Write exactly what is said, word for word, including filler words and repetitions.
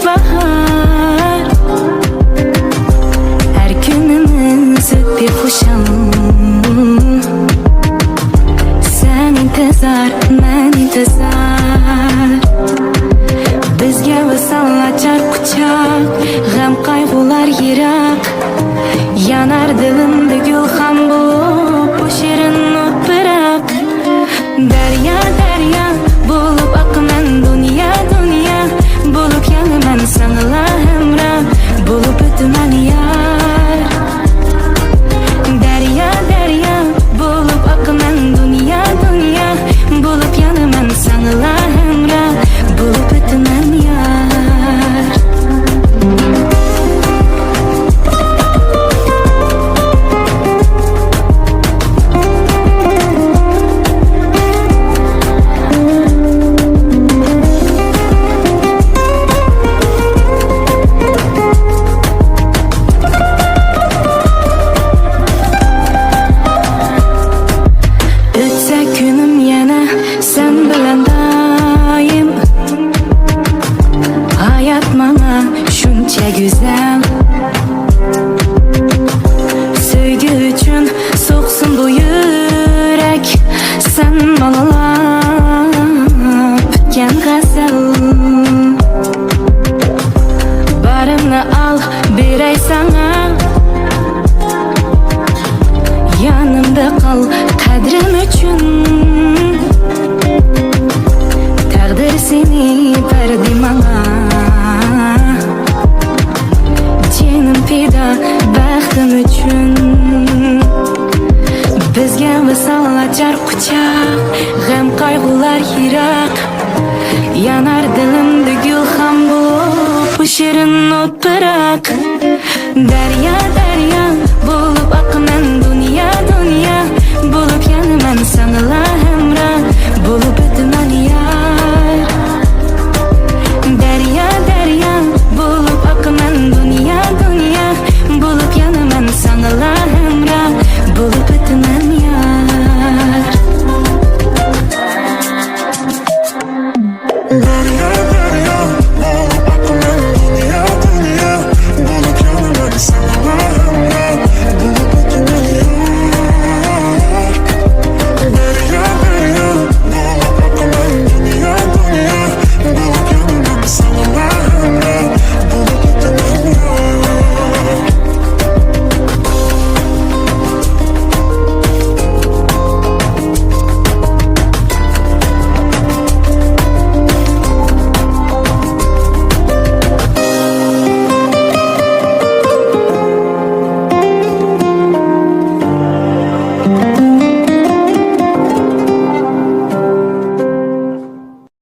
باھار، ھەر كۈنىمىز ئۆتتى خۇشال. سەن ئىنتىزار، مەن ئىنتىزار. بىزگە ۋىسال ئاچار قۇچاق، غەم قايغۇلار يىراق. يانار دىلىمدا گۈلخان بولۇپ، بۇ شېرىن ئوت پىراق. دەريا، دەريا بولۇپ ئاقىمەن، دۇنيا، دۇنيا بولۇپ يانىمەن، ساڭىلا ھەمراھ بولۇپ ئۆتىمەن يار. دەريا، دەريا بولۇپ ئاقىمەن، دۇنيا، دۇنيا بولۇپ يانىمەن، ساڭىلا ھەمراھ بولۇپ ئۆتىمەن يار. ئۆتسە كۈنۈم يەنە سەن بىلەن دائىم، ھايات ماڭا شۇنچە گۈزەل. سۆيگۈ ئۈچۈن سوقسۇن بۇ يۈرەك، سەن بالىلاپ پۈتكەن غەزەل. بارىمنى ئال، بېرەي ساڭا، يېنىمدا قال قەدرىم ئۈچۈن. تەقدىر سېنى بەردى ماڭا، جېنىم پىدا بەختىم ئۈچۈن. بىزگە ۋىسال ئاچار قۇچاق، غەم قايغۇلار يىراق. يانار دىلىمدا گۈلخان بولۇپ، بۇ شېرىن ئوت پىراق. دەريا، دەريا بولۇپ ئاقىمەن.